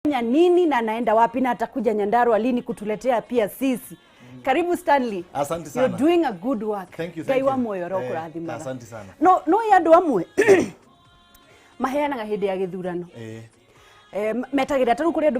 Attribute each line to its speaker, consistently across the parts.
Speaker 1: Nini na anaenda wapi na atakuja Nyandarua lini kutuletea pia sisi. Karibu, Stanley.
Speaker 2: Asante sana.
Speaker 1: You're doing a good work.
Speaker 2: Thank you,
Speaker 1: Ngai
Speaker 2: thank
Speaker 1: wa
Speaker 2: you.
Speaker 1: muoyo rokũrathimaga.
Speaker 2: Asante sana.
Speaker 1: No ĩ andũ amwe maheanaga hĩndĩ ya gĩthurano. Metagĩrĩra ta rĩu kũrĩ andũ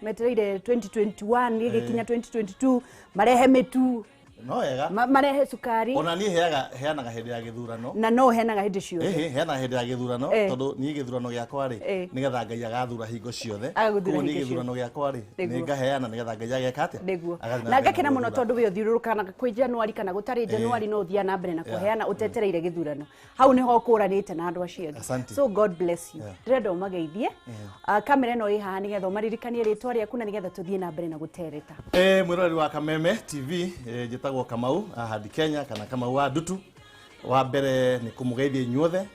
Speaker 1: metereire 2021 gĩgĩkinya 2022 marehe mĩtu,
Speaker 2: No wega.
Speaker 1: marehe cukari.
Speaker 2: Ona niĩ heaga heanaga hĩndĩ ya gĩthurano.
Speaker 1: Na no ũheanaga hĩndĩ ciothe?
Speaker 2: Ĩhĩ, heanaga hĩndĩ ya gĩthurano, tondũ niĩ gĩthurano gĩakwa rĩ, nĩgetha Ngai agathura hingo ciothe.
Speaker 1: Agagũthura
Speaker 2: Koguo niĩ
Speaker 1: hingo
Speaker 2: gĩthurano gĩakwa rĩ, nĩ ngaheana nĩgetha Ngai ageka atĩa? Agathiĩ na
Speaker 1: Na
Speaker 2: mbere
Speaker 1: ngakena mũno
Speaker 2: gũthura.
Speaker 1: tondũ we ũthiũrũrũkanaga kwĩ Januari kana gũtarĩ Januari, no ũthiaga na mbere na kũheana ũtetereire gĩthurano. Hau nĩho ũkũranĩte na andũ acio angĩ.
Speaker 2: Asante.
Speaker 1: So God bless you. Ndĩrenda ũmageithie. Kamera ĩno ĩ haha nĩgetha ũmaririkanie rĩtwa rĩaku na nĩgetha tũthiĩ na mbere na gũtereta.
Speaker 2: Mwĩroreri wa Kameme TV, njĩtagwo Kamau Ahadi Kenya kana Kamau wa Ndutu. Wa mbere nĩ kũmũgeithia inyuothe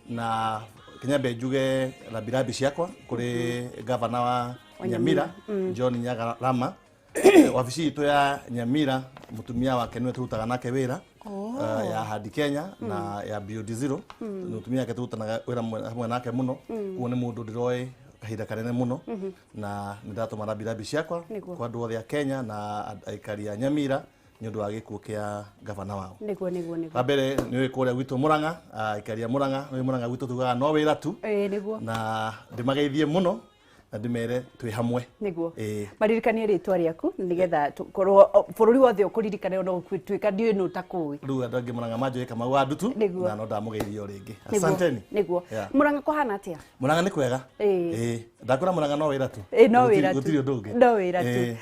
Speaker 2: na kinyambe njuge rambirambi ciakwa kũrĩ gavana wa
Speaker 1: Wa
Speaker 2: Nyamira, John Nyaga Rama. Wabici itũ ya Nyamira, mũtumia wake nĩwe tũrutaga nake wĩra, ya Ahadi Kenya na ya Beyond Zero. Mũtumia wake tũrutanaga wĩra hamwe nake mũno, koguo nĩ mũndũ ndĩroĩ kahinda kanene mũno na nĩ ndatũma rambirambi ciakwa kwa andũ othe a Kenya na aikari a Nyamira nĩ ũndũ wa gĩkuũ kĩa gavana wao.
Speaker 1: nĩguo nĩguo nĩguo
Speaker 2: Wa mbere nĩ ũĩ kũrĩa gwitũ Mũrang'a, aikari a Mũrang'a, nĩ Mũrang'a gwitũ tugaga no wĩra tu.
Speaker 1: ĩĩ nĩguo
Speaker 2: Na ndĩmageithie mũno na ndĩmere twĩ hamwe.
Speaker 1: Maririkanie rĩtwa rĩaku nĩgetha tũkorwo bũrũri wothe ũkũririkane ona gũtuĩka ndiũĩ nũ ũtakũĩ.
Speaker 2: Rĩu andũ angĩ Mũrang'a manjũĩ Kamau wa Ndutu. Na no ndamũgeithia o rĩngĩ. Asanteni.
Speaker 1: Mũrang'a kũhana atĩa?
Speaker 2: Mũrang'a nĩ kwega. Ĩĩ, ndakwĩra Mũrang'a no wĩra tu.
Speaker 1: Ĩĩ, no wĩra tu.
Speaker 2: Gũtirĩ ũndũ ũngĩ.
Speaker 1: No wĩra tu.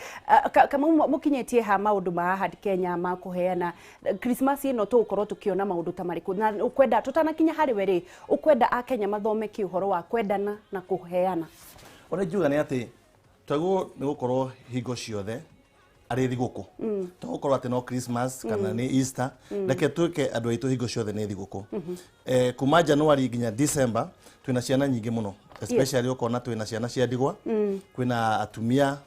Speaker 1: Kamau, mũkinyĩtie ha maũndũ ma Ahadi Kenya ma kũheana Christmas ĩno? Tũgũkorwo tũkĩona maũndũ ta marĩkũ? Na ũkwenda tũtanakinya harĩ we rĩ, ũkwenda akenya mathome kĩ ũhoro wa kwendana na kũheana?
Speaker 2: Ũrĩa ingiuga nĩ atĩ twagĩrĩirwo nĩ gũkorwo hingo ciothe arĩ thigũkũ, to gũkorwo atĩ no Christmas kana nĩ Easter. Reke twĩke andũ aitũ hingo ciothe nĩ thigũkũ. Kuma January nginya December twĩna ciana nyingĩ mũno, especially ũkona twĩna ciana cia ndigwa, kwĩna atumia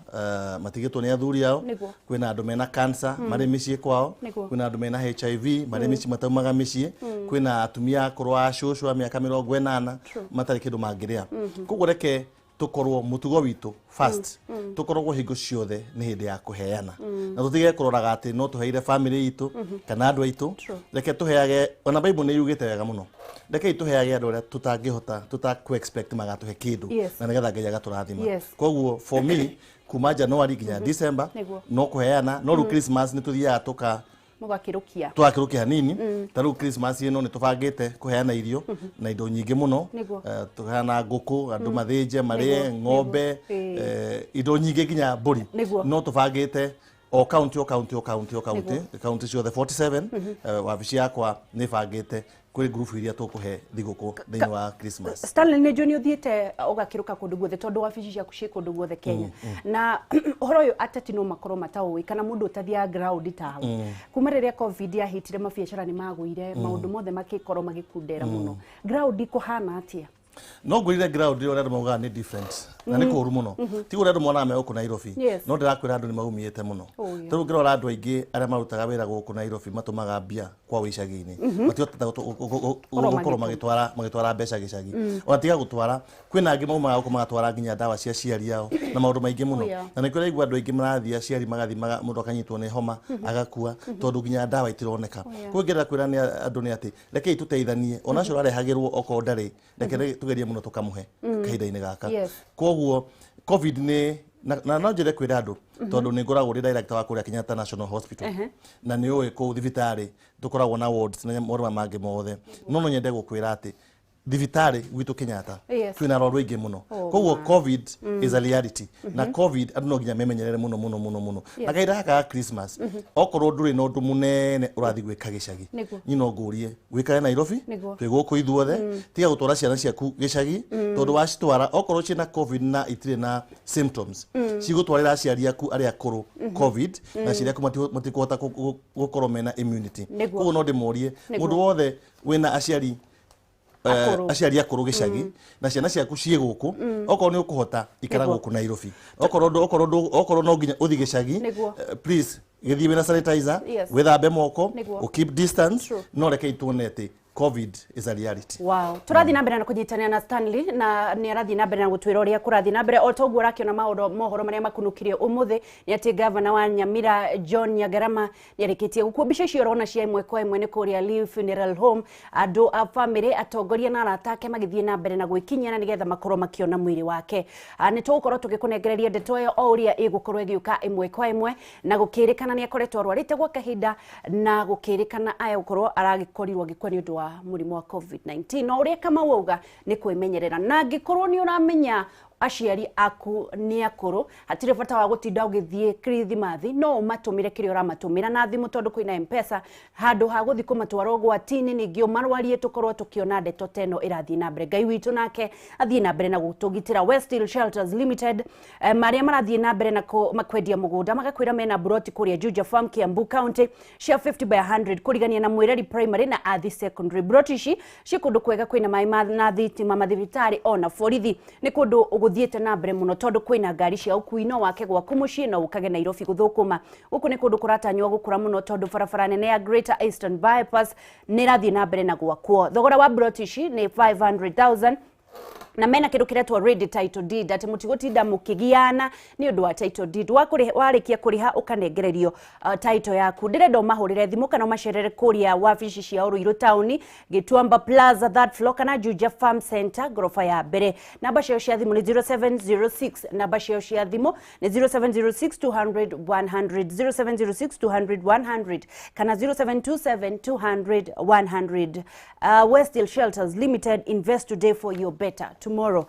Speaker 2: matigĩtwo nĩ athuri ao, kwĩna andũ mena cancer marĩ mĩciĩ kwao, kwĩna andũ mena HIV marĩ mĩciĩ mataumaga mĩciĩ, kwĩna atumia akũrũ a cũcũ a mĩaka 80 matarĩ kĩndũ mangĩrĩa. Koguo reke tũkorwo mũtugo witũ first tũkoragwo hingo ciothe nĩ hĩndĩ ya kũheana, na tũtige kũroraga atĩ no tũheire family itũ kana andũ aitũ. Reke tũheage, ona Bible nĩ yugĩte wega mũno, rekei tũheage andũ arĩa tũtangĩhota tũtakũ expect magatũhe kĩndũ, na nĩgetha Ngai agatũrathima. Koguo for me, kuma January nginya December no kũheana, no rĩu Christmas nĩ tũthiaga tũka
Speaker 1: Mũgakĩrũkia.
Speaker 2: Tũgakĩrũkia hanini. Ta rĩu Christmas ĩno nĩ tũbangĩte kũheana irio na indo nyingĩ mũno. Tũheana ngũkũ andũ mathĩnje marĩe, ng'ombe, indo nyingĩ nginya mbũri. No tũbangĩte o county, o county, o county, o county, county ciothe 47, wabici yakwa nĩ bangĩte kwĩ ngurubu iria tũkũhe thigũkũ thĩinĩ wa Christmas.
Speaker 1: Stanley, nĩ njũĩ nĩ ũthiĩte ũgakĩrũka kũndũ guothe tondũ wabici ciaku ciĩ kũndũ guothe Kenya, na ũhoro ũyũ ateti no makorwo mataũĩ kana mũndũ ũtathiaga ground tawe. Kuma rĩrĩa COVID yahitire, mabiacara nĩ magũire, maũndũ mothe makĩkorwo magĩkundera mũno. Ground kũhana atĩa?
Speaker 2: No ngwĩrire ground ũrĩa andũ maugaga nĩ different na nĩ kũũru mũno, ti ũrĩa andũ monaga me gũkũ Nairobi. No ndĩrakwĩra andũ nĩ maumĩte mũno. Tarĩu ngĩrora andũ aingĩ arĩa marutaga wĩra gũkũ Nairobi matũmaga mbia kwao icagi-inĩ, matihotete
Speaker 1: Korwo
Speaker 2: gũkorwo magĩtwara mbeca gĩcagi. Ona tiga gũtwara, kwĩna angĩ maumaga gũkũ magatwara nginya ndawa cia aciari ao na maũndũ maingĩ mũno. Na nĩkĩo ũraigua andũ aingĩ marathiĩ, aciari magathiĩ mũndũ akanyitwo nĩ homa agakua tondũ nginya ndawa itironeka. Koguo ingĩenda kwĩra nĩ andũ nĩ atĩ rekei tũteithanie, ona ũcio ũrarehagĩrwo okorwo ndarĩ, reke tũgerie mũno tũkamũhe kahinda-inĩ gaka. Koguo COVID nĩ na no njĩre kwĩra andũ tondũ nĩ ngoragwo ndĩ director wa kũrĩa Kenyatta National Hospital, na nĩ ũĩ kũu thibitarĩ tũkoragwo na wards na maũndũ maya mangĩ mothe, no nyende gũkwĩra atĩ thibitarĩ gwitũ Kenyatta twĩna arwaru aingĩ mũno. Koguo COVID is a reality, na COVID andũ no nginya memenyerere mũno mũno mũno mũno. Na kahinda gaka ga Christmas, okorwo ndũrĩ na ũndũ mũnene ũrathiĩ gwĩka gĩcagi, niĩ no ngũrie wĩkare Nairobi. Twĩ gũkũ ithuothe. Tiga gũtwara ciana ciaku gĩcagi, tondũ wacitwara okorwo ciĩna COVID na itirĩ na symptoms, cigũtwarĩra aciari aku arĩa akũrũ COVID, na aciari aku matikũhota gũkorwo mena immunity. Koguo no ndĩmorie mũndũ wothe wĩna aciari
Speaker 1: Akũrũ.
Speaker 2: Aciari akũrũ gĩcagi na ciana ciaku ciĩ gũkũ, okorwo nĩ ũkũhota ikara gũkũ Nairobi. Okorwo no nginya ũthiĩ gĩcagi, please gĩthiĩ wĩna sanitizer, wĩthambe moko, ũ keep distance. No rekei tuone atĩ COVID is a reality.
Speaker 1: Wow. Tũrathiĩ na mbere na kũnyitanĩra na Stanley, na nĩ arathiĩ na mbere na gũtwĩra ũrĩa kũrathiĩ na mbere. O ta ũguo ũrakĩona maũndũ mohoro marĩa makunũkirio ũmũthĩ nĩ atĩ gavana wa Nyamira John Nyagarama nĩ arĩkĩtie gũkua. Mbica icio ũrona cia ĩmwe kwa ĩmwe nĩ kũrĩa Lee Funeral Home, andũ a famĩlĩ, atongoria na arata ake magĩthiĩ na mbere na gwĩkinyia nĩgetha makorwo makĩona mwĩrĩ wake. Nĩ tũgũkorwo tũgĩkũnengereria ndeto ĩyo o ũrĩa ĩgũkorwo ĩgĩũka ĩmwe kwa ĩmwe, na gũkĩrĩkana nĩ akoretwo arwarĩte gwa kahinda, na gũkĩrĩkana aya gũkorwo aragĩkorirwo agĩkua nĩ ũndũ wa mũrimũ wa COVID-19. No ũrĩa Kamau auga nĩ kwĩmenyerera, na angĩkorwo nĩ ũramenya aciari aku nĩ akũrũ, hatirĩ bata wa gũtinda ũgĩthiĩ kirithimathi, no ũmatũmĩre kĩrĩa ũramatũmĩra na thimũ tondũ kwĩna M-Pesa, handũ ha gũthiĩ kũmatwara ũgwati-inĩ ningĩ ũmarwarie. Tũkorwo tũkĩona ndeto ta ĩno ĩrathiĩ na mbere. Ngai witũ nake athiĩ na mbere na gũtũgitĩra. Westhill Shelters Limited, marĩa marathiĩ na mbere na kwendia mũgũnda, magakwĩra mena buroti kũrĩa Juja Farm, Kiambu County, cia 50 by 100 kũrigania na Mwĩreri Primary na Athi Secondary. Buroti ici ci kũndũ kwega, kwĩna maĩ na thitima, mathibitarĩ ona borithi. Nĩ kũndũ gũthiĩte na mbere mũno tondũ kwĩna ngari cia ũkui, no wake gwaku mũciĩ no ũkage Nairobi gũthũkũma. Gũkũ nĩ kũndũ kũratanywo gũkũra mũno tondũ barabara nene ya Greater Eastern Bypass nĩ ĩrathiĩ na mbere na gwakwo. Thogora wa buroti ici nĩ 500,000, na mena kindu kiretwo ready title deed, ati mutigũtinda mũkĩgiana nĩ ũndũ wa title deed. Warĩkia kũrĩha ũkanengererio title yaku. Ndĩrenda ũmahũrĩre thimũ kana ũmacerere kũrĩa wabici cia Ruiru Town, Gĩtuamba Plaza third floor, kana Juja Farm Center ngoroba ya mbere. Namba ciao cia thimũ nĩ 0706, namba ciao cia thimũ nĩ 0706 200 100, 0706 200 100 kana 0727 200 100. Westhill Shelters Limited, invest today for your better tomorrow.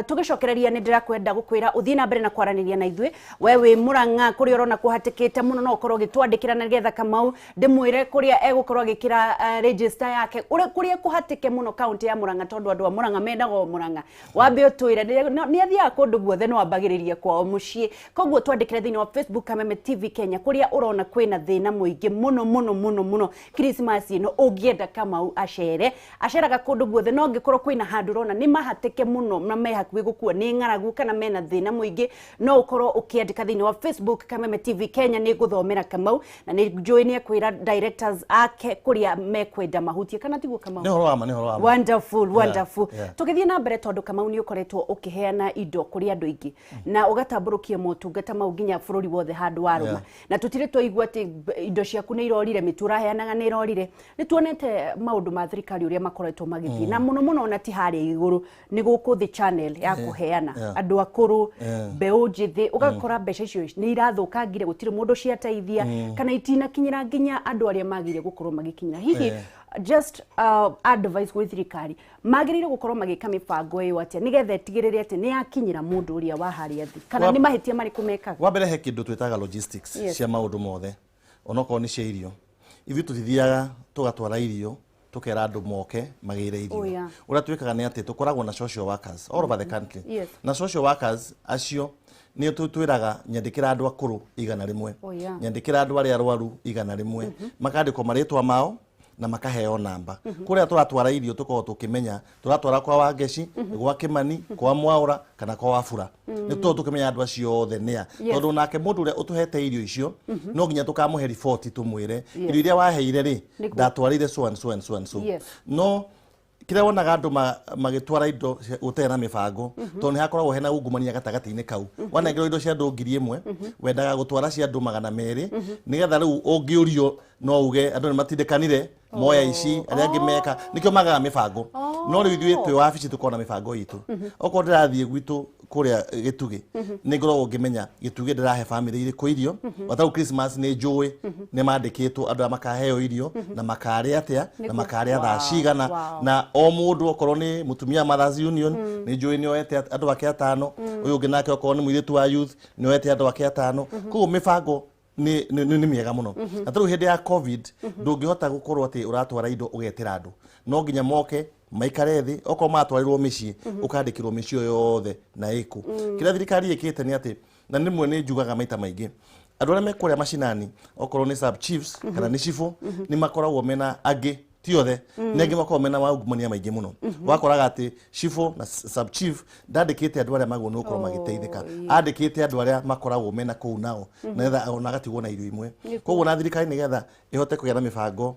Speaker 1: Tugicokereria nĩ ndĩrakwenda gũkwĩra ũthiĩ na mbere na kwaranĩria na ithuĩ. We wĩ Mũrang'a kũrĩa ũrona kũhatĩkĩte mũno, no ũkorwo ũgĩtwandĩkĩra na nĩgetha Kamau ndĩmwĩre kũrĩa egũkorwo agĩkĩra register yake kũrĩa kũhatĩke mũno kaunti ya Mũrang'a, tondũ andũ a Mũrang'a mendaga o Mũrang'a. Wambe ũtwĩre, nĩ athiaga kũndũ guothe no ambagĩrĩria kwao mũciĩ. Koguo twandĩkĩre thĩinĩ wa Facebook Kameme TV Kenya kũrĩa ũrona kwĩna thĩna mũingĩ mũno mũno mũno mũno Christmas ĩno ũngĩenda Kamau acere. Aceraga kũndũ guothe, no angĩkorwo kwĩna handũ ũrona nĩ mahatĩke mũno na me hakuhĩ gũkua nĩ ng'aragu kana mena thĩna mũingĩ, no ũkorwo ũkĩandĩka thĩinĩ wa Facebook Kameme TV Kenya. Nĩ ngũthomera Kamau na nĩ njũĩ nĩ ekwĩra directors ake kũrĩa mekwenda mahutie, kana tiguo Kamau?
Speaker 2: Nĩ ũhoro wa ma, nĩ ũhoro wa ma.
Speaker 1: Wonderful, wonderful. Tũgĩthiĩ na mbere, tondũ Kamau nĩ ũkoretwo ũkĩheana indo kũrĩ andũ aingĩ na ũgatambũrũkia motungata mau nginya bũrũri wothe handũ warũma, na tũtirĩ twaigua atĩ indo ciaku nĩ irorire, mĩtu ũraheanaga nĩ irorire. Nĩ tuonete maũndũ ma thirikari ũrĩa makoretwo magĩthiĩ na mũno mũno, ona ti harĩa igũrũ, nĩ gũkũ thĩ channel ya kũheana andũ akũrũ, mbeũ njĩthĩ, ũgakora mbeca icio nĩ irathũkangire, gũtirĩ mũndũ ciateithia kana itinakinyĩra nginya andũ arĩa magĩrĩire gũkorwo magĩkinyĩra. Hihi just advice gwĩ thirikari, magĩrĩire gũkorwo magĩka mĩbango ĩyo atĩa nĩgetha ĩtigĩrĩre atĩ nĩ yakinyĩra mũndũ ũrĩa wa harĩa thĩ, kana nĩ mahĩtia marĩkũ mekaga?
Speaker 2: Wa mbere, he kĩndũ twĩtaga logistics cia maũndũ mothe, onokorwo nĩ cia irio. Ithuĩ tũtithiaga tũgatwara irio tũkera andũ moke magĩre irio. Ũrĩa twĩkaga nĩ atĩ tũkoragwo na social workers all over the country, na social workers acio nĩ twĩraga nyandĩkĩra andũ akũrũ 100, nyandĩkĩra andũ arĩa arwaru 100, makandĩkwo marĩtwa mao na makaheo namba. Kũrĩa tũratwara irio tũkoragwo tũkĩmenya tũratwara kwa Wangeci, gwa Kĩmani, kwa Mwaũra kana kwa Wabura. Nĩ tũkoragwo tũkĩmenya andũ acio othe nĩa, tondũ nake mũndũ ũrĩa ũtũhete irio icio no nginya tũkamũhe riboti tũmwĩre irio iria waheire rĩ, ndatwarire so and so and so and so. No kĩrĩa wonaga andũ magĩtwara indo gũtarĩ na mĩbango, tondũ nĩ hakoragwo hena ungumania gatagatĩ-inĩ kau. Wanengerwo indo cia andũ 1000, wendaga gũtwara cia andũ 200, nĩgetha rĩu ũngĩũrio no uge andũ nĩ matindĩkanire moya ici, arĩa angĩ meka. Nĩkĩo magaga mĩbango. No rĩu ithuĩ twĩ wabici tũkoragwo na mĩbango itũ. Okorwo ndĩrathiĩ gwitũ kũrĩa Gĩtugĩ, nĩ ngoragwo ngĩmenya Gĩtugĩ ndĩrahe bamĩrĩ irĩkũ irio. O ta rĩu Christmas nĩ njũĩ nĩ mandĩkĩtwo andũ arĩa makaheo irio na makarĩa atĩa na makarĩa thaa cigana, na o mũndũ okorwo nĩ mũtumia Mothers Union nĩ njũĩ nĩ oete andũ ake atano, ũyũ ũngĩ nake okorwo nĩ mũirĩtu wa youth nĩ oete andũ ake atano. Koguo mĩbango nĩ mĩega mũno. Na tarĩu hĩndĩ ya COVID ndũngĩhota gũkorwo atĩ ũratwara indo ũgetĩra andũ, no nginya moke maikare thĩ. Okorwo matwarirwo mĩciĩ, ũkandĩkĩrwo mĩciĩ ĩyo yothe na ĩkũ. Kĩrĩa thirikari ĩkĩte nĩ atĩ, na rĩmwe nĩ njugaga maita maingĩ, andũ arĩa me kũrĩa macinani, okorwo nĩ sub chiefs kana nĩ cibũ, nĩ makoragwo mena angĩ, ti othe, nĩ angĩ makoragwo mena maungumania maingĩ mũno. Wakoraga atĩ cibũ na sub chief ndandĩkĩte andũ arĩa magwo nĩ gũkorwo magĩteithĩka, andĩkĩte andũ arĩa makoragwo mena kũu nao nĩgetha ona agatigwo na irio imwe. Koguo na thirikari nĩgetha ĩhote kũgĩa na mĩbango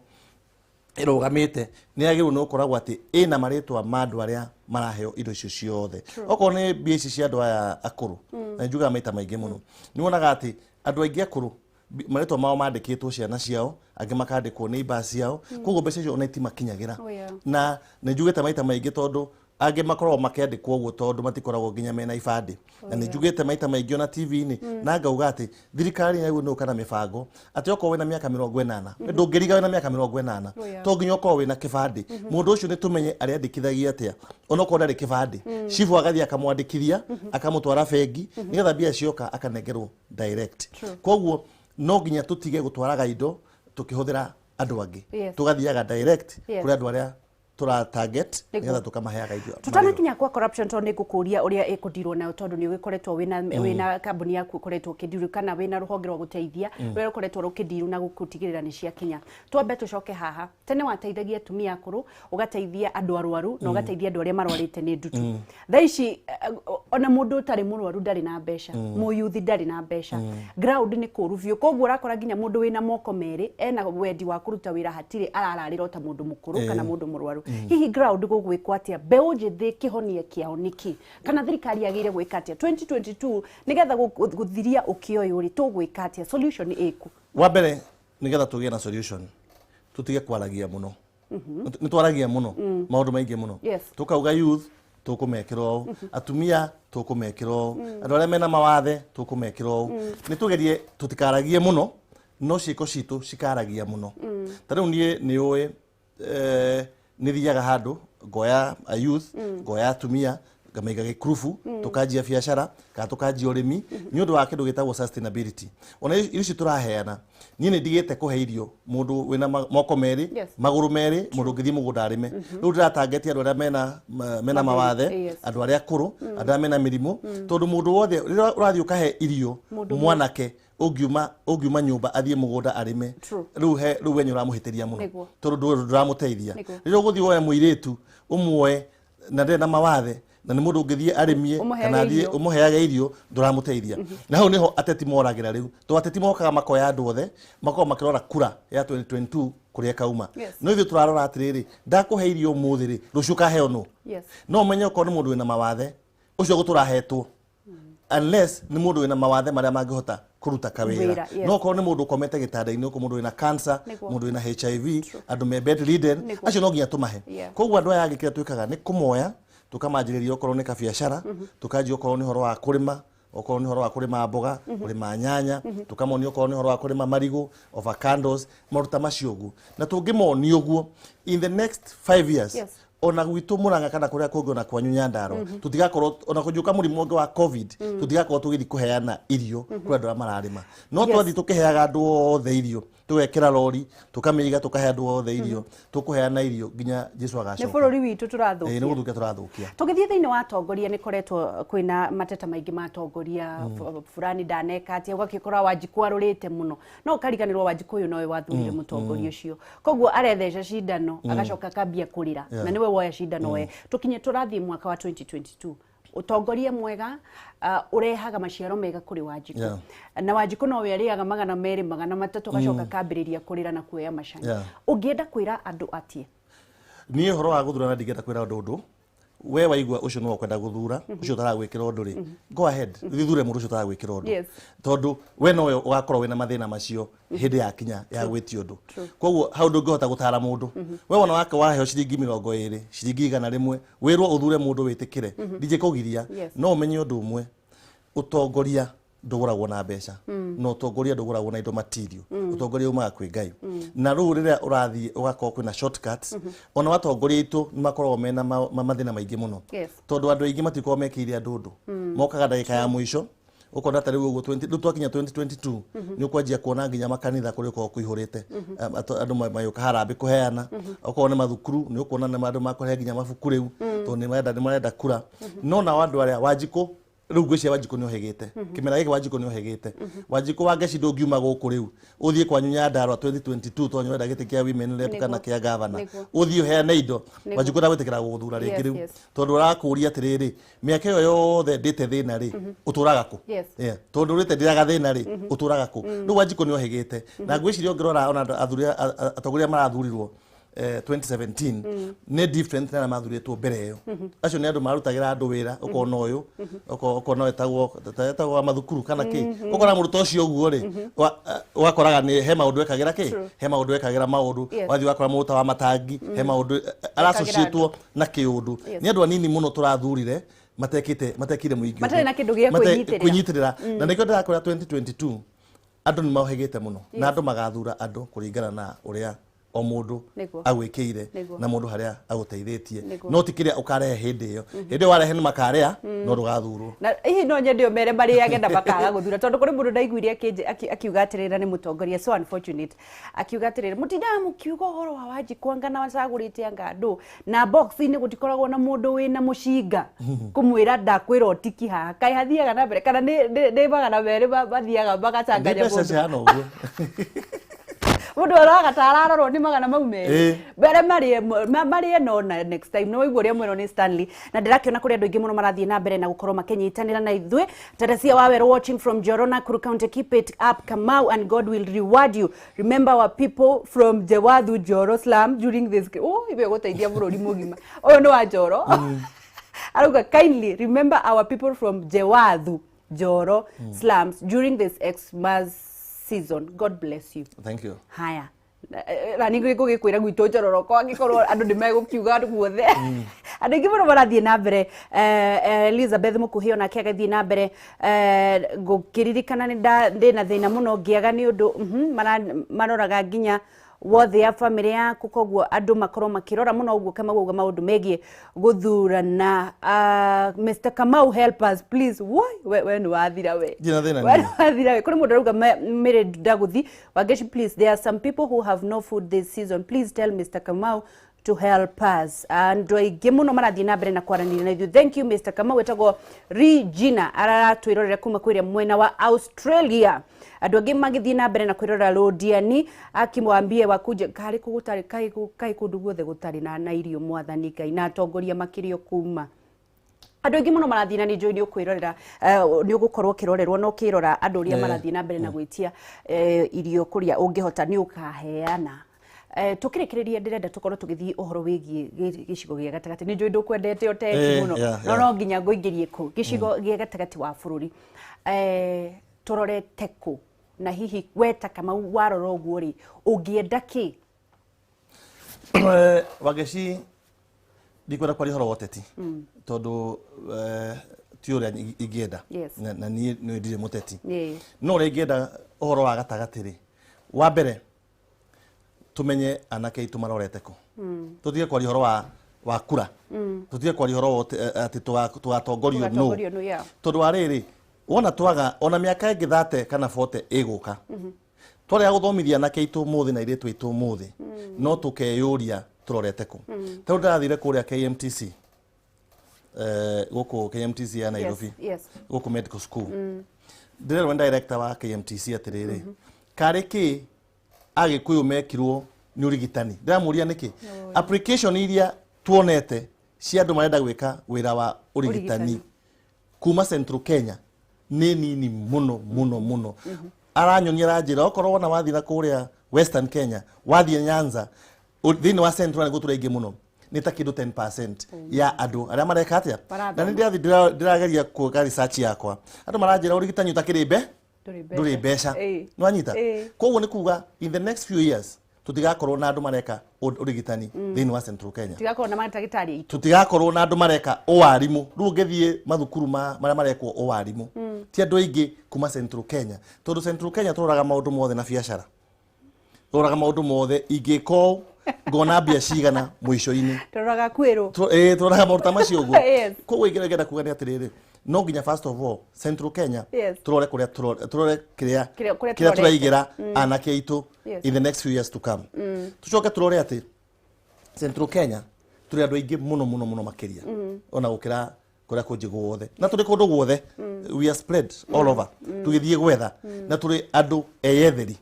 Speaker 2: Ĩrũgamĩte nĩ yagĩrĩirwo nĩ gũkoragwo atĩ ĩna marĩtwa ma andũ arĩa maraheo indo icio ciothe, okorwo nĩ mbia ici cia andũ aya akũrũ. Na njugaga maita maingĩ mũno, nĩ wonaga atĩ andũ aingĩ akũrũ marĩtwa mao mandĩkĩtwo ciana ciao, angĩ makandĩkwo nĩ iba ciao, koguo mbeca icio ona itimakinyagĩra. Na nĩ njugĩte maita maingĩ, tondũ angĩ makoragwo makĩandĩkwo ũguo tondũ matikoragwo nginya mena ibandĩ. Na nĩ njugĩte maita maingĩ ona TV-inĩ na ngauga atĩ thirikari nĩ yagĩrĩirwo nĩ gũka na mĩbango atĩ okorwo wĩna mĩaka 80, ndũngĩriga wĩna mĩaka 80, to nginya ũkorwo wĩna kĩbandĩ. Mũndũ ũcio nĩ tũmenye arĩandĩkithagia atĩa onokorwo ndarĩ kĩbandĩ. Cibũ agathiĩ akamwandĩkithia, akamũtwara bengi, nĩgetha mbia cioka akanengerwo direct. Koguo no nginya tũtige gũtwaraga indo tũkĩhũthĩra andũ angĩ, tũgathiaga direct kũrĩ andũ arĩa tũra target, nĩgetha tũkamaheaga indo.
Speaker 1: Tutanakinya kwa corruption, tondũ nĩ ngũkũria ũrĩa ĩkũndirwo nayo, tondũ nĩ ũgĩkoretwo wĩna kambuni yaku ũkoretwo ũkĩndirwo, kana wĩna rũhonge rwa gũteithia rũrĩa rũkoretwo rũkĩndirwo na gũtigĩrĩra nĩ ciakinya. Twambe tũcoke haha tene, wateithagia atumia akũrũ, ũgateithia andũ arwaru, na ũgateithia andũ arĩa marwarĩte nĩ ndutu. Thaa ici ona mũndũ ũtarĩ mũrwaru ndarĩ na mbeca, mũyuthi ndarĩ na mbeca, ground nĩ kũru biũ. Koguo ũrakora nginya mũndũ wĩna moko merĩ ena wendi wa kũruta wĩra hatirĩ, arararĩra o ta mũndũ mũkũrũ kana mũndũ mũrwaru. Hihi ground gũgwĩkwo atĩa? Mbeũ njĩthĩ kĩhonia kĩao nĩkĩ? Kana thirikari yagĩrĩire gwĩka atĩa 2022 nĩgetha gũthiria ũkĩa ũyũ rĩ? Tũgwĩka atĩa? Solution ĩkũ?
Speaker 2: Wa mbere, nĩgetha tũgĩe na solution, tũtige kwaragia mũno. Nĩ twaragia mũno maũndũ maingĩ mũno. Tũkauga youth tũkũmekĩra ũũ, atumia tũkũmekĩra ũũ, andũ arĩa mena mawathe tũkũmekĩra ũũ. Nĩ tũgerie tũtikaragie mũno, no ciĩko citũ cikaragia mũno. Ta rĩu niĩ nĩ ũĩ nĩ thiaga handũ ngoya a youth, ngoya atumia, ngamaiga gĩkurubu, tũkanjia biacara kana tũkanjia ũrĩmi nĩ ũndũ wa kĩndũ gĩtagwo sustainability. Ona irio ici tũraheana, niĩ nĩ ndigĩte kũhe irio mũndũ wĩna moko merĩ, magũrũ merĩ, mũndũ ũngĩthiĩ mũgũnda arĩme. Rĩu ndĩratangetia andũ arĩa mena mawathe, andũ arĩa akũrũ, andũ arĩa mena mĩrimũ, tondũ mũndũ wothe rĩrĩa ũrathiĩ ũkahe irio
Speaker 1: Mũndũ
Speaker 2: mwanake ũngiuma nyũmba athiĩ mũgũnda arĩme, rĩu he rĩu we nĩ ũramũhĩtĩria mũno, tondũ ndũramũteithia. Rĩrĩa ũgũthiĩ woe mũirĩtu, ũmuoe na ndarĩ na mawathe na nĩ mũndũ ũngĩthiĩ arĩmie
Speaker 1: Ũmũheage
Speaker 2: kana athiĩ
Speaker 1: irio.
Speaker 2: Ũmũheage irio, ndũramũteithia. Na hau nĩho ateti moragĩra rĩu, tondũ ateti mokaga makoya andũ othe, makoragwo makĩrora kura ya 2022 kũrĩa ĩkauma. No ithuĩ tũrarora atĩrĩrĩ, ndakũhe irio ũmũthĩ rĩ, rũciũ ũkaheo nũ? No ũmenye okorwo nĩ mũndũ wĩna mawathe ũcio gũtũrahetwo, unless nĩ mũndũ wĩna mawathe marĩa mangĩhota kũruta kawĩra.
Speaker 1: Wĩra, yes.
Speaker 2: No okorwo nĩ mũndũ ũkomete gĩtanda-inĩ ũkũ, mũndũ wĩna cancer, mũndũ wĩna HIV, andũ me bedridden, acio no nginya tũmahe. Koguo andũ aya angĩ kĩrĩa twĩkaga nĩ kũmoya, tũkamanjĩrĩria okorwo nĩ kabiacara, tũkanjia okorwo nĩ ũhoro wa kũrĩma, okorwo nĩ ũhoro wa kũrĩma mboga, kũrĩma nyanya, tũkamonia okorwo nĩ ũhoro wa kũrĩma marigũ, avocados, maũndũ ta macio ũguo. Na tũngĩmonia ũguo, in the next 5 years, ona gwitũ Murang'a kana kũrĩa kũngĩ, ona kwanyu Nyandarua, tũtigakorwo ona kũnjũka mũrimũ ũngĩ wa COVID, tũtigakorwo tũgĩthiĩ kũheana irio kũrĩ andũ arĩa mararĩma. No twathiĩ tũkĩheaga andũ othe irio, tũgekĩra rori, tũkamĩiga, tũkahe andũ othe irio, tũkũheana irio nginya Jesu
Speaker 1: nĩ
Speaker 2: agacoka.
Speaker 1: Bũrũri witũ
Speaker 2: Ĩĩ, nĩ
Speaker 1: tũrathũkia.
Speaker 2: Gũthũkia tũrathũkia.
Speaker 1: Tũgĩthiĩ thĩinĩ wa atongoria, nĩ koretwo kwĩna mateta maingĩ ma atongoria fulani ndaneka atĩa, ũgagĩkora Wanjikũ arũrĩte mũno, no ũkariganĩrwo Wanjikũ ũyũ nowe wathurire mũtongoria ũcio. Koguo aretheca cindano, agacoka akambia kũrĩra na nĩwe woya cindano. We tũkinye tũrathiĩ mwaka wa 2022, ũtongoria mwega ũrehaga maciaro mega kũrĩ Wanjikũ, na Wanjikũ nowe arĩaga 200, 300, agacoka akambĩrĩria kũrĩra na kuoya macani. Ũngĩenda kwĩra andũ atĩa?
Speaker 2: Niĩ ũhoro wa gũthurana ndingĩenda kwĩra andũ ũndũ. We waigua ũcio nĩwe ũkwenda gũthura, ũcio ũtaragwĩkĩra ũndũ rĩ, go ahead, ũthure mũndũ ũcio ũtaragwĩkĩra ũndũ, tondũ we nowe ũgakorwo wĩna mathĩna macio hĩndĩ yakinya ya gwĩtia ũndũ. Koguo hau ndũngĩhota gũtara mũndũ. We wona wake waheo ciringi 20, ciringi 100, wĩrwo ũthure mũndũ wĩtĩkĩre, ndingĩkũgiria. No ũmenye ũndũ ũmwe, ũtongoria ndũgũragwo na mbeca, na ũtongoria ndũgũragwo na indo material. Ũtongoria umaga kwĩ Ngai. Na rĩu rĩrĩa ũrathiĩ ũgakorwo kwĩna shortcuts, ona watongoria aitũ nĩ makoragwo mena mathĩna maingĩ mũno, tondũ andũ aingĩ matikoragwo mekĩire andũ ũndũ, mokaga ndagĩka ya mũico. Ũkona ta rĩu ũguo 20 rĩu twakinya 2022, nĩ ũkwanjia kuona nginya makanitha kũrĩa ũkoragwo kũihũrĩte andũ magĩũka harambĩ kũheana. Okorwo nĩ mathukuru, nĩ ũkuona nĩ andũ makũrehe nginya mabuku rĩu, tondũ nĩ marenda kura. No nao andũ arĩa Wanjikũ rĩu ngwĩciria Wanjikũ nĩ ohĩgĩte kĩmera gĩkĩ, Wanjikũ nĩ ohĩgĩte. Wanjikũ wa Ngeci, ndũngiuma gũkũ rĩu ũthiĩ kwanyu Nyandarua 2022, tondũ nĩũrenda gĩtĩ kĩa women rep kana kĩa gavana, ũthiĩ ũheane indo, Wanjikũ ndagwĩtĩkĩra gũgũthura rĩngĩ rĩu, tondũ ũrakũria atĩrĩrĩ, mĩaka ĩyo yothe ndĩte thĩna rĩ, ũtũraga kũ? Yeah, tondũ ũrĩte ndĩraga thĩna rĩ, ũtũraga kũ? Rĩu Wanjikũ nĩ ohĩgĩte, na ngwĩciria ũngĩrora ona andũ athuri atongoria marathurirwo 2017 nĩ different na arĩa mathurĩtwo mbere ĩyo. Acio nĩ andũ marutagĩra andũ wĩra, ũkona ũyũ ũkona etagwo wa mathukuru kana kĩ, ũkona mũrutwo ũcio ũguo rĩ, ũgakoraga nĩ he maũndũ ekagĩra kĩ, he maũndũ ekagĩra maũndũ. Wathiĩ ũgakora mũruta wa matangi he maũndũ aracociĩtwo na kĩũndũ. Nĩ andũ anini mũno tũrathurire matekĩte, matekire mũingĩ
Speaker 1: Matarĩ na kĩndũ gĩa kwĩnyitĩrĩra.
Speaker 2: Kwĩnyitĩrĩra. Na nĩkĩo ndĩrakwĩra 2022 andũ nĩ mohĩgĩte mũno na andũ magathura andũ kũringana na ũrĩa o mũndũ agwĩkĩire na mũndũ harĩa agũteithĩtie, no ti kĩrĩa ũkarehe hĩndĩ ĩyo. Hĩndĩ ĩyo warehe nĩ makarĩa, no ndũgathurwo.
Speaker 1: Na hihi no nyende ũmere marĩage na makaga gũthura, tondũ kũrĩ mũndũ ndaiguire akiuga atĩrĩrĩ, na nĩ mũtongoria, so unfortunate, akiuga atĩrĩrĩ, mũtindaga mũkiuga ũhoro wa Wanjikũ anga na wacagũrĩte anga andũ na box-inĩ gũtikoragwo na mũndũ wĩna mũcinga kũmwĩra ndakwĩra ũtiki haha, kaĩ hathiaga na mbere kana nĩ 200 mathiaga
Speaker 2: Nĩ
Speaker 1: magacanganya
Speaker 2: mbeca
Speaker 1: mũndũ
Speaker 2: cihana ũguo.
Speaker 1: Mũndũ aroraga ta ararorwo nĩ magana mau merĩ
Speaker 2: Ĩĩ.
Speaker 1: mbere marĩe marĩe, no na next time nĩ waigua ũrĩa mwerwo nĩ Stanley. Na ndĩrakĩona kũrĩ andũ aingĩ mũno marathiĩ na mbere na gũkorwo makĩnyitanĩra na ithuĩ. Teresia Waweru watching from Njoro, Nakuru County. Keep it up, Kamau, and God will reward you. Remember our people from Jewathu Njoro slum during this. Oh, ibe gũteithia bũrũri mũgima. Ũyũ nĩ wa Njoro, arauga kindly remember our people from Jewathu Njoro slums during this Xmas season. God bless you.
Speaker 2: Thank you.
Speaker 1: Haya, na ningĩ ngũgĩkwĩra gwitũ njororoko angĩkorwo andũ nĩ megũkiuga guothe, andũ aingĩ mũno marathiĩ na mbere. Elizabeth Mũkuhĩ onake agathiĩ na mbere ngũkĩririkana nĩ ndĩna thĩna mũno ngĩaga nĩ ũndũ maroraga nginya wothe ya bamĩrĩ yaku, koguo andũ makorwo makĩrora mũno ũguo Kamau auga maũndũ megiĩ gũthurana. Mr Kamau, help us please. Woi, we nĩ wathira we.
Speaker 2: Ndirĩ na thĩna
Speaker 1: We
Speaker 2: niĩ.
Speaker 1: nĩ wathira we. Kũrĩ mũndũ arauga Mary Ndaguthi Wangeshi, please, there are some people who have no food this season. Please tell Mr Kamau to help us. Andũ aingĩ mũno marathiĩ na mbere na kwaranĩria na ithuĩ. Thank you, Mr Kamau. Wĩtagwo Regina aratwĩrorera kuma kũrĩa mwena wa Australia. Andũ angĩ magĩthiĩ na mbere na kwĩrorera Rodiani akimwambie wakuje karĩ kũ gũtarĩ kaĩ kũndũ guothe gũtarĩ na irio, mwathani Ngai, na atongoria makĩrio kuma andũ aingĩ mũno marathiĩ na nĩ njũĩ nĩ ũkwĩrorera, nĩ ũgũkorwo ũkĩrorerwo na ũkĩrora andũ ũrĩa marathiĩ na mbere na gwĩtia irio kũrĩa ũngĩhota nĩ ũkaheana. Tũkĩrĩkĩrĩria ndĩrenda tũkorwo tũgĩthiĩ ũhoro wĩgiĩ gĩcigo gĩa gatagatĩ. Nĩ njũĩ ndũkwendete ũteti mũno, no no nginya ngũingĩrie kũ gĩcigo gĩa gatagatĩ wa bũrũri. Tũrorete kũ, na hihi we ta Kamau warora ũguo rĩ, ũngĩenda kĩ?
Speaker 2: Wangeci, ndikwenda kwaria ũhoro wa ũteti tondũ ti ũrĩa ingĩenda. Na niĩ nĩ ndirĩ mũteti. No ũrĩa ingĩenda ũhoro wa gatagatĩ rĩ, wa mbere tumenye anake aitũ marorete kũ, tũtige kwaria ũhoro wa kura, tũtige kwaria ũhoro wa atĩ tũgatongorio nũ.
Speaker 1: Tũgatongorio nũ, yeah.
Speaker 2: Tondũ wa rĩrĩ, wona twaga ona mĩaka ĩngĩ 30 kana 40 ĩgũka, twarega gũthomithia anake aitũ ũmũthĩ na airĩtu aitũ ũmũthĩ, no tũkeyũria tũrorete kũ. Tarĩu ndĩrathire kũrĩa KMTC, gũkũ KMTC ya Nairobi, gũkũ medical school, ndĩrerwo nĩ director wa KMTC atĩrĩrĩ, karĩ kĩ Agĩkũyũ mekirwo nĩ ũrigitani. Ndĩramũria nĩkĩ application iria tuonete cia andũ marenda gwĩka wĩra wa ũrigitani
Speaker 1: Ũrigitani.
Speaker 2: kuma Central Kenya nĩ nini mũno mũno mũno. Aranyonia, aranjĩra okorwo wona wathiĩ na kũrĩa Western Kenya, wathiĩ Nyanza, thĩinĩ wa Central nĩguo tũrĩ aingĩ mũno, nĩ ta kĩndũ 10% ya andũ arĩa mareka atĩa.
Speaker 1: Marathoma.
Speaker 2: Na nĩ ndĩrathiĩ ndĩrageria gwĩka research yakwa, andũ maranjĩra ũrigitani ũtakĩrĩ mbe
Speaker 1: Ndũrĩ
Speaker 2: ndũrĩ mbeca. Nĩwanyita? Koguo nĩ kuga in the next few years tũtigakorwo na andũ mareka ũrigitani thĩinĩ wa Central Kenya.
Speaker 1: Tigakorwo na mandagĩtarĩ aitũ.
Speaker 2: Tũtigakorwo na andũ mareka ũwarimũ. Rĩu ũngĩthiĩ mathukuru marĩa marekwo ũwarimũ, ti andũ aingĩ kuma Central Kenya, tondũ Central Kenya tũroraga maũndũ mothe na biacara, tũroraga maũndũ mothe ingĩka ũũ ngona mbia cigana mũico-inĩ.
Speaker 1: Tũroraga kwĩrwo.
Speaker 2: Tũroraga maũndũ ta macio ũguo. Koguo ingĩenda kuga nĩ atĩrĩrĩ, no nginya first of all Central Kenya tũrore kũrĩa tũrore kĩrĩa
Speaker 1: Kũrĩa
Speaker 2: kĩrĩa
Speaker 1: tũrorete.
Speaker 2: tũraigĩra anake aitũ in the next few years to come. Tũcoke tũrore atĩ Central Kenya tũrĩ andũ aingĩ mũno mũno mũno makĩria ona gũkĩra kũrĩa kũngĩ guothe, na tũrĩ kũndũ guothe, we are spread all over tũgĩthiĩ gwetha, na tũrĩ andũ eyetheri,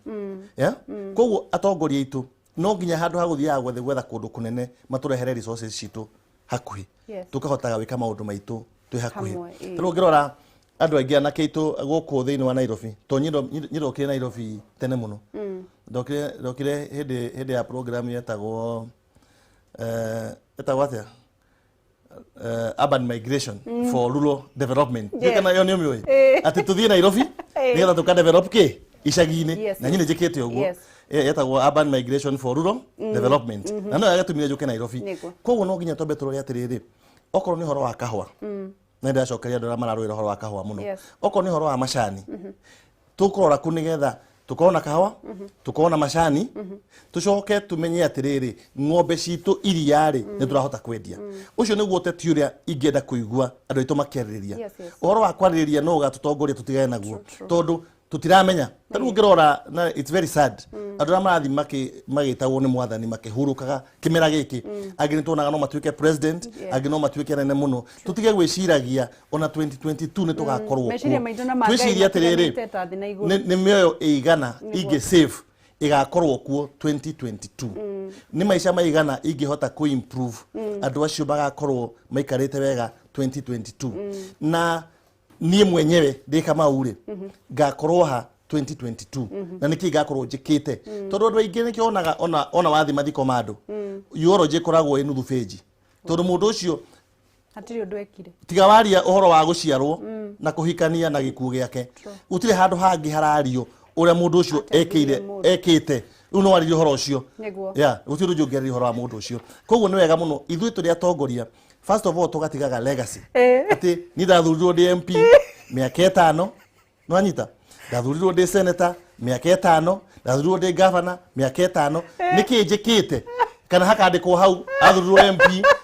Speaker 2: yeah? Koguo atongoria aitũ no nginya handũ ha gũthiaga gwetha gwetha kũndũ kũnene matũrehere resources citũ hakuhĩ, tũkahotaga gwĩka maũndũ maitũ twĩ hakuhĩ.
Speaker 1: Hamwe, ĩĩ.
Speaker 2: Tarĩu ũngĩrora andũ aingĩ anake aitũ gũkũ thĩinĩ wa Nairobi, to niĩ ndokire Nairobi tene mũno, ndokire hĩndĩ ya program yetagwo Ĩtagwo atĩa? Urban migration for rural development.
Speaker 1: Yes.
Speaker 2: Kana yo nĩ ũmĩũĩ?
Speaker 1: Eh.
Speaker 2: Atĩ tũthiĩ Nairobi
Speaker 1: Eh.
Speaker 2: nĩgetha tũka develop kĩ icagi-inĩ.
Speaker 1: Yes,
Speaker 2: Na niĩ nĩ njĩkĩte ũguo.
Speaker 1: Yes.
Speaker 2: Ĩtagwo urban migration for rural development, na no yagĩtũmire njũke Nairobi.
Speaker 1: Nĩguo.
Speaker 2: Koguo no nginya twambe tũrore atĩrĩrĩ, okorwo nĩ ũhoro wa kahũa, na ndĩracokeria andũ arĩa mararũĩra ũhoro wa kahũa mũno, okorwo nĩ ũhoro wa macani, tũkũrora kũ nĩgetha tũkorwo na kahũa, tũkorwo na macani, tũcoke tũmenye atĩrĩrĩ, ng'ombe citũ iria rĩ, nĩ tũrahota kwendia. Ũcio nĩguo ũteti ũrĩa ingĩenda kũigua andũ aitũ makĩarĩrĩria. Ũhoro wa kwarĩrĩria no ũgatũtongoria tũtigane naguo, tondũ tũtiramenya. Ta rĩu ũngĩrora na it's very sad, andũ arĩa marathiĩ magĩtagwo nĩ mwathani makĩhurũkaga kĩmera gĩkĩ, angĩ nĩ tuonaga no matuĩke president, angĩ no matuĩke anene mũno. Tũtige gwĩciragia ona 2022 nĩ tũgakorwo
Speaker 1: Meciria
Speaker 2: kuo.
Speaker 1: maitũ na ma Ngai
Speaker 2: Twĩcirie atĩrĩrĩ,
Speaker 1: matiganĩte ta thĩ na igũrũ.
Speaker 2: nĩ mĩoyo ĩigana ingĩ save ĩgakorwo kuo 2022, nĩ maica maigana ingĩhota kũ improve andũ acio magakorwo maikarĩte wega 2022, na niĩ mwenyewe ndĩ Kamau rĩ, ngakorwo ha 2022, na nĩkĩ ngakorwo njĩkĩte? Tondũ andũ aingĩ nĩkĩo onaga ona wathiĩ mathiko ma andũ, eulogy ĩkoragwo ĩ nuthu page, tondũ mũndũ ũcio
Speaker 1: Hatirĩ ũndũ ekire.
Speaker 2: Tiga waria ũhoro wa gũciarwo na kũhikania na gĩkuũ gĩake, gũtirĩ handũ hangĩ harario ũrĩa mũndũ ũcio
Speaker 1: Ateithirie
Speaker 2: ekĩire.
Speaker 1: mũndũ.
Speaker 2: Ekĩte rĩu no warĩrie ũhoro ũcio. Yeah, gũtirĩ ũndũ ũngĩarĩria ũhoro wa mũndũ ũcio. Koguo nĩ wega mũno ithuĩ tũrĩ atongoria, first of all, tũgatigaga legacy, atĩ niĩ ndathurirwo ndĩ MP mĩaka 5, nĩwanyita, ndathurirwo ndĩ senator mĩaka 5, ndathurirwo ndĩ governor mĩaka 5, nĩkĩ njĩkĩte? Kana hakandĩkwo hau athurirwo MP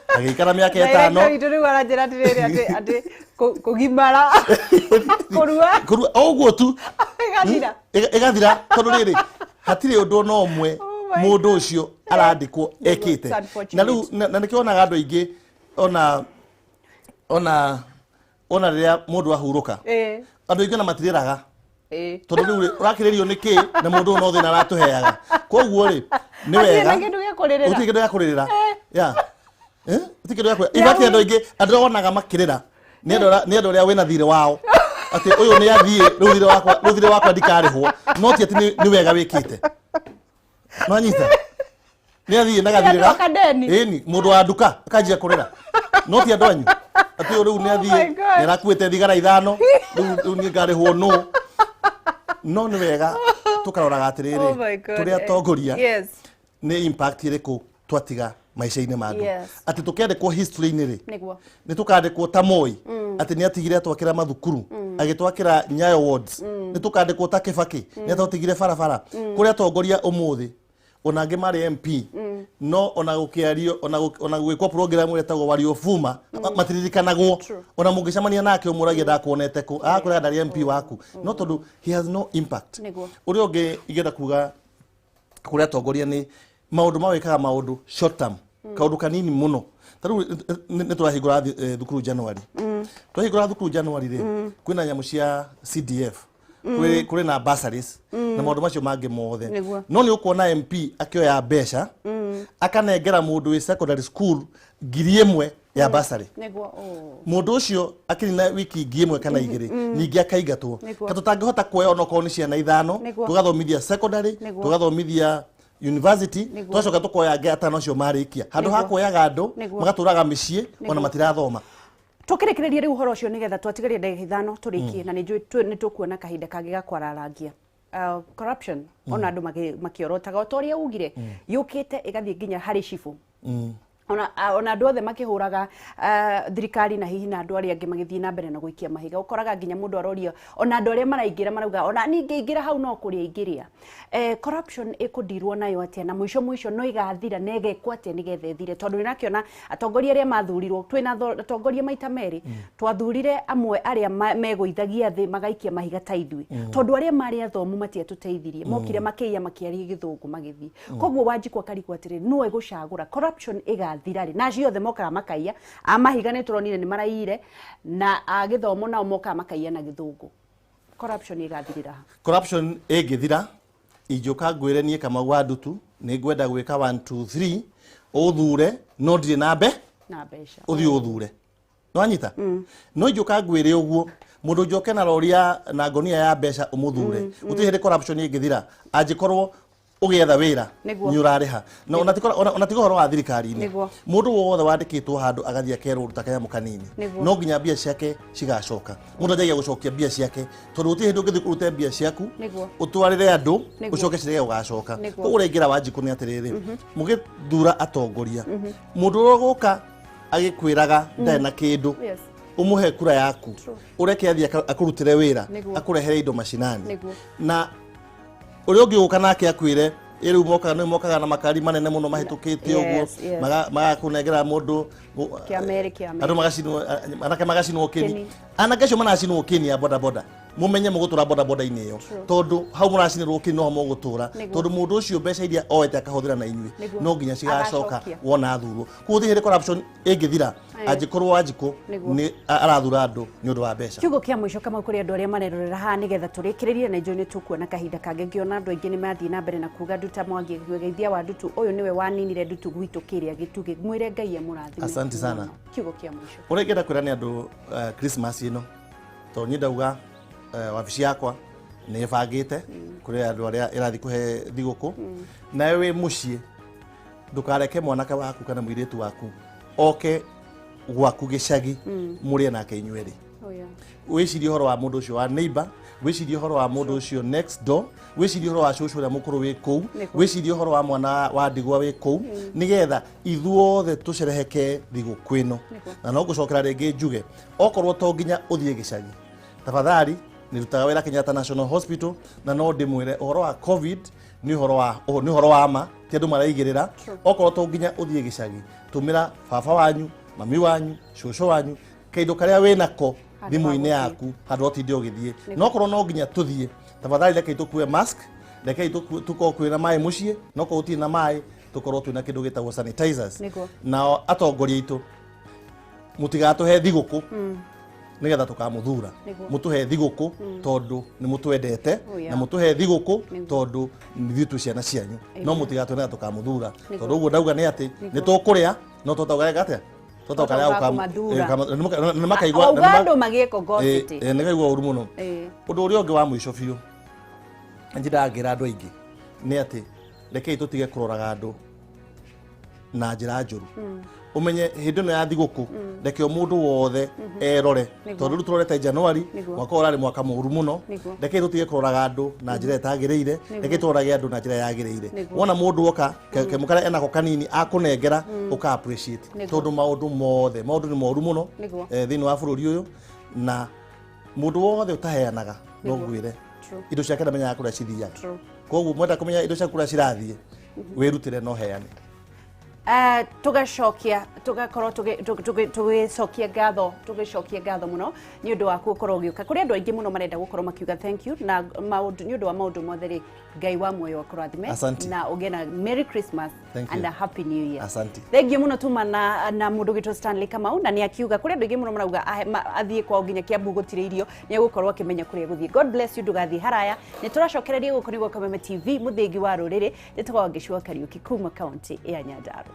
Speaker 2: agĩikara mĩaka 5.
Speaker 1: Director witũ rĩu aranjĩra atĩrĩrĩ, atĩ kũgimara kũrua.
Speaker 2: Kũrua o ũguo tu.
Speaker 1: Ĩgathira.
Speaker 2: Ĩgathira, tondũ rĩrĩ, hatirĩ ũndũ ona ũmwe
Speaker 1: Oh my.
Speaker 2: mũndũ ũcio arandĩkwo ekĩte.
Speaker 1: It's unfortunate.
Speaker 2: Na rĩu na nĩkĩo onaga andũ aingĩ ona rĩrĩa mũndũ ahurũka, andũ aingĩ ona matirĩraga, tondũ rĩu rĩ, ũrakĩrĩrio nĩ kĩ na mũndũ ũyũ no thĩna aratũheaga? Koguo rĩ, nĩ
Speaker 1: Hatirĩ
Speaker 2: wega
Speaker 1: na kĩndũ gĩa kũrĩrĩra.
Speaker 2: Gũtirĩ kĩndũ gĩa kũrĩrĩra. Yeah. Eh? Gũtirĩ kĩndũ gĩa kũrĩrĩra. In fact, andũ aingĩ andũ arĩa wonaga makĩrĩra nĩ andũ arĩa wĩna thirĩ wao, atĩ ũyũ nĩ athiĩ rĩu, thirĩ wakwa ndikarĩhwo, no ti atĩ nĩ wega wĩkĩte. Nwanyita, nĩ athiĩ na gathirĩ
Speaker 1: Nĩ andũ a kadeni.
Speaker 2: Ĩni mũndũ wa nduka akanjia kũrĩra, no ti andũ anyu, atĩ ũyũ rĩu nĩ
Speaker 1: Oh
Speaker 2: athiĩ,
Speaker 1: my God.
Speaker 2: nĩ arakuĩte thigara 5, rĩu niĩ ngarĩhwo nũ? No nĩ wega tũkaroraga atĩrĩrĩ,
Speaker 1: Oh my God.
Speaker 2: tũrĩ atongoria, nĩ impact ĩrĩkũ twatiga maica-inĩ ma andũ, atĩ tũkĩandĩkwo history-inĩ rĩ, nĩ tũkandĩkwo ta Moi, atĩ nĩ atigire atwakĩra mathukuru, agĩtwakĩra Nyayo wards, nĩ tũkandĩkwo ta Kibaki, nĩ atwatigire barabara. Kũrĩ atongoria ũmũthĩ ona angĩ marĩ MP, no ona gũkĩario, ona gwĩkwo program ĩrĩa ĩtagwo Waliofuma, matiririkanagwo. Ona mũngĩcemania nake ũmũragie ndakuonete kũ, agakwĩra ndarĩ MP waku, no tondũ he has no impact. Ũrĩa ũngĩ ingĩenda kuga kũrĩ atongoria nĩ maũndũ mawĩkaga maũndũ short term, kaũndũ kanini mũno. Ta rĩu nĩ tũrahingũra thukuru January. Twahingũra thukuru January rĩ, kwĩna nyamũ cia CDF, kũrĩ na bursaries na maũndũ macio mangĩ mothe. No nĩ ũkuona MP akĩoya mbeca akanengera mũndũ wĩ secondary school 1,000 ya bursary.
Speaker 1: Oh.
Speaker 2: Mũndũ ũcio akĩnina wiki 1,000 kana 2, ningĩ akaingatwo. Ka tũtangĩhota kuoya onokorwo nĩ ciana 5, tũgathomithia secondary, tũgathomithia university, tũgacoka tũkoya angĩ 5 acio marĩkia, handũ ha kuoyaga andũ magatũraga mĩciĩ ona matirathoma.
Speaker 1: Tũkĩrĩkĩrĩria rĩu ũhoro ũcio, nĩgetha twatigaria ndagĩka 5 tũrĩkie, na nĩ njũĩ nĩ tũkuona kahinda kangĩ ga kwararangia corruption, ona andũ makĩorotaga o ta ũrĩa ugire, yũkĩte ĩgathiĩ nginya harĩ cibũ, ona andũ othe makĩhũraga thirikari na hihi na andũ arĩa angĩ magĩthiĩ na mbere na gũikia mahiga. Ũkoraga nginya mũndũ aroria, ona andũ arĩa maraingĩra marauga ona niĩ ingĩingĩra hau no kũrĩa ingĩrĩa. Corruption ĩkũndirwo nayo atĩa, na mũico mũico no ĩgathira, na ĩgekwo atĩa nĩgetha ĩthire? Tondũ nĩrakĩona atongoria arĩa mathurirwo, twĩna atongoria maita merĩ, twathurire amwe arĩa megũithagia thĩ magaikia mahiga ta ithuĩ, tondũ arĩa marĩ athomu matiatũteithirie, mokire makĩiya, makĩaria gĩthũngũ, magĩthiĩ. Koguo Wanjikũ akarigwo atĩrĩrĩ, nũũ ĩgũcagũra? Corruption ĩgathira rĩ? Na acio othe mokaga makaiya, a mahiga nĩ tũronire nĩ maraiyire, na a gĩthomo nao mokaga makaiya na gĩthũngũ. Corruption ĩgathirĩra ha?
Speaker 2: Corruption ĩngĩthira, ingĩũka ngwĩre niĩ Kamau wa Ndutu nĩ ngwenda gwĩka 1 2 3, ũthure, no ndirĩ na mbe
Speaker 1: Na mbeca.
Speaker 2: Ũthiĩ ũthure, nĩwanyita? No ingĩũka ngwĩre ũguo, mũndũ njoke na rori ya na ngonia ya mbeca ũmũthure, gũtirĩ hĩndĩ corruption ĩngĩthira angĩkorwo Ũgĩetha wĩra
Speaker 1: Nĩguo.
Speaker 2: nĩ ũrarĩha na ona tiga ũhoro wa thirikari-inĩ.
Speaker 1: Nĩguo.
Speaker 2: Mũndũ wothe wandĩkĩtwo handũ agathiĩ akerwo ruta kanyamũ kanini,
Speaker 1: Nĩguo.
Speaker 2: no nginya mbia ciake cigacoka. Mũndũ anjagia gũcokia mbia ciake, tondũ gũtirĩ hĩndĩ ũngĩthiĩ ũrute mbia ciaku
Speaker 1: Nĩguo.
Speaker 2: ũtwarĩre andũ
Speaker 1: Nĩguo.
Speaker 2: ũcoke cirege gũgacoka.
Speaker 1: Nĩguo.
Speaker 2: Koguo ũrĩa ingĩra Wanjikũ nĩ atĩrĩrĩ, mũgĩthura atongoria, mũndũ ũrĩa ũgũka agĩkwĩraga ndarĩ na kĩndũ, ũmũhe kura yaku, ũreke athiĩ akũrutĩre wĩra,
Speaker 1: Nĩguo.
Speaker 2: akũrehere indo macinani.
Speaker 1: Nĩguo.
Speaker 2: Na ũrĩa ũngĩ ũgũka nake akwĩre rĩu mokaga nĩ mokaga na makari manene mũno mahĩtũkĩte ũguo, magakũnengera mũndũ
Speaker 1: Kĩa merĩ, kĩa merĩ.
Speaker 2: Andũ magacinwo, anake magacinwo kĩni.
Speaker 1: Kĩni.
Speaker 2: Anake acio maracinwo kĩni ya bodaboda, mumenye mũgũtũra bodaboda-inĩ ĩyo, tondũ hau mũracinĩrwo kĩni noho mũgũtũra,
Speaker 1: Nĩguo.
Speaker 2: tondũ mũndũ ũcio mbeca iria oete akahũthĩra na inyuĩ
Speaker 1: Nĩguo.
Speaker 2: no nginya cigacoka
Speaker 1: Agacokia.
Speaker 2: wona athurwo. Koguo gũtirĩ hĩndĩ corruption ĩngĩthira angĩkorwo Wanjikũ
Speaker 1: Nĩguo.
Speaker 2: nĩ arathura andũ nĩ ũndũ wa mbeca.
Speaker 1: Kiugo kĩa mũico, Kamau, kũrĩ andũ arĩa marerorera haha, nĩgetha tũrĩkĩrĩrie, na njũĩ nĩ tũkuona kahinda kangĩ. Ngĩona andũ aingĩ nĩ mathiĩ na mbere na kuga nduta Mwangi geithia wa ndutu ũyũ nĩwe waninire ndutu gwitũ kĩrĩa gĩtugĩ. Mwĩre Ngai amũrathime.
Speaker 2: Asante sana.
Speaker 1: Mũno. Kiugo kĩa mũico.
Speaker 2: Ũrĩa ingĩenda kwĩra nĩ andũ, Christmas ĩno, tondũ niĩ ndauga, wabici yakwa nĩ ĩbangĩte kũrĩ andũ arĩa ĩrathiĩ kũhe thigũkũ. Nawe wĩ mũciĩ, ndũkareke mwanake waku kana mũirĩtu waku oke gwaku gĩcagi mũrĩe nake inyuerĩ.
Speaker 1: Oh, yeah.
Speaker 2: Wĩcirie ũhoro wa mũndũ ũcio wa neighbor, wĩcirie ũhoro wa mũndũ ũcio next door, wĩcirie ũhoro wa cũcũ ũrĩa mũkũrũ wĩ kũu,
Speaker 1: Nĩguo.
Speaker 2: wĩcirie ũhoro wa mwana wa ndigwa wĩ kũu, nĩgetha ithuothe tũcerehekee thigũkũ ĩno.
Speaker 1: Nĩguo.
Speaker 2: Na no ngũcokera rĩngĩ njuge, okorwo to nginya ũthiĩ gĩcagi, tafadhali, nĩrutaga wĩra Kenyatta National Hospital, na no ndĩmwĩre ũhoro wa COVID nĩ ũhoro wa ma, ti andũ maraigĩrĩra. Okorwo to nginya ũthiĩ gĩcagi, tũmĩra baba wanyu, mami wanyu, cũcũ wanyu kaindo karĩa wĩnako
Speaker 1: Handũ
Speaker 2: thimũ-inĩ
Speaker 1: ha gũthiĩ.
Speaker 2: yaku, handũ ha ũtinde ũgĩthiĩ. No korwo no nginya tũthiĩ, tafadhali rekei tũkue mask, rekei tũkorwo kwĩna maĩ mũciĩ, no korwo gũtirĩ na maĩ, tũkorwo twĩna kĩndũ gĩtagwo sanitizers.
Speaker 1: Nĩguo.
Speaker 2: Nao atongoria aitũ, mũtigatũhe thigũkũ nĩgetha tũkamũthura.
Speaker 1: Nĩguo.
Speaker 2: Mũtũhe thigũkũ tondũ nĩ mũtwendete,
Speaker 1: Oh, yeah.
Speaker 2: na mũtũhe thigũkũ
Speaker 1: Nĩguo.
Speaker 2: tondũ ithuĩ twĩ ciana cianyu, no
Speaker 1: Amen.
Speaker 2: mũtigatũhe nĩgetha tũkamũthura,
Speaker 1: Nĩguo.
Speaker 2: tondũ ũguo ndauga nĩ atĩ nĩ tũkũrĩa, no tũtauga atĩa?
Speaker 1: Twatauga kũmathura.
Speaker 2: Nĩ makaigua
Speaker 1: Wauga andũ magĩe kogocity.
Speaker 2: Nĩ kaigua ũru mũno.
Speaker 1: Ĩĩ.
Speaker 2: Ũndũ ũrĩa ũngĩ wa mũico biũ njendaga ngĩra andũ aingĩ nĩ atĩ rekei tũtige kũroraga andũ na njĩra njũru. Ũmenye hĩndĩ ĩno ya thigũkũ, reke o mũndũ wothe erore,
Speaker 1: Nĩguo.
Speaker 2: tondũ rĩu tũrorete Januari,
Speaker 1: Nĩguo.
Speaker 2: mwaka ũyũ ũrarĩ mwaka mũũru mũno.
Speaker 1: Nĩguo.
Speaker 2: Rekei tũtige kũroraga andũ na njĩra ĩtagĩrĩire, rekei tũrorage andũ na njĩra yagĩrĩire.
Speaker 1: Nĩguo.
Speaker 2: Wona mũndũ oka kemũ karĩa enako kanini akũnengera, ũka appreciate,
Speaker 1: Nĩguo.
Speaker 2: tondũ maũndũ mothe, maũndũ nĩ moru mũno
Speaker 1: Nĩguo.
Speaker 2: Thĩinĩ wa bũrũri ũyũ, na mũndũ wothe ũtaheanaga, no
Speaker 1: Nĩguo.
Speaker 2: ngwĩre,
Speaker 1: True.
Speaker 2: indo ciake ndamenyaga kũrĩa cithiaga.
Speaker 1: True.
Speaker 2: Koguo mwenda kũmenya indo ciaku kũrĩa cirathiĩ, wĩrutĩre no heane.
Speaker 1: Tugacokia tugakorwo tugicokia ngatho, tugicokia ngatho muno nĩ ũndũ waku gũkorwo ũgĩũka. Kũrĩ andũ aingĩ mũno marenda gũkorwo makiuga thank you na maũndũ nĩ ũndũ wa maũndũ mothe rĩ. Ngai wa muoyo akũrathime.
Speaker 2: Asante.
Speaker 1: Na ũgĩe na Merry Christmas
Speaker 2: Thank
Speaker 1: and
Speaker 2: you.
Speaker 1: a Happy New Year.
Speaker 2: Asante.
Speaker 1: Thank you muno. Tuma na mũndũ gwitũ Stanley Kamau, na nĩ akiuga kũrĩ andũ aingĩ mũno marauga athiĩ kwao nginya Kiambu gũtirĩ irio, nĩ egũkorwo akĩmenya kũrĩa egũthiĩ. God bless you. Ndũgathiĩ haraya, nĩ tũracokereria. Gũkũ nĩ gwa Kameme TV, mũthĩgi wa rũrĩrĩ. Njĩtagwo Wangeci wa Kariũki kuma kaunti ya Nyandarua.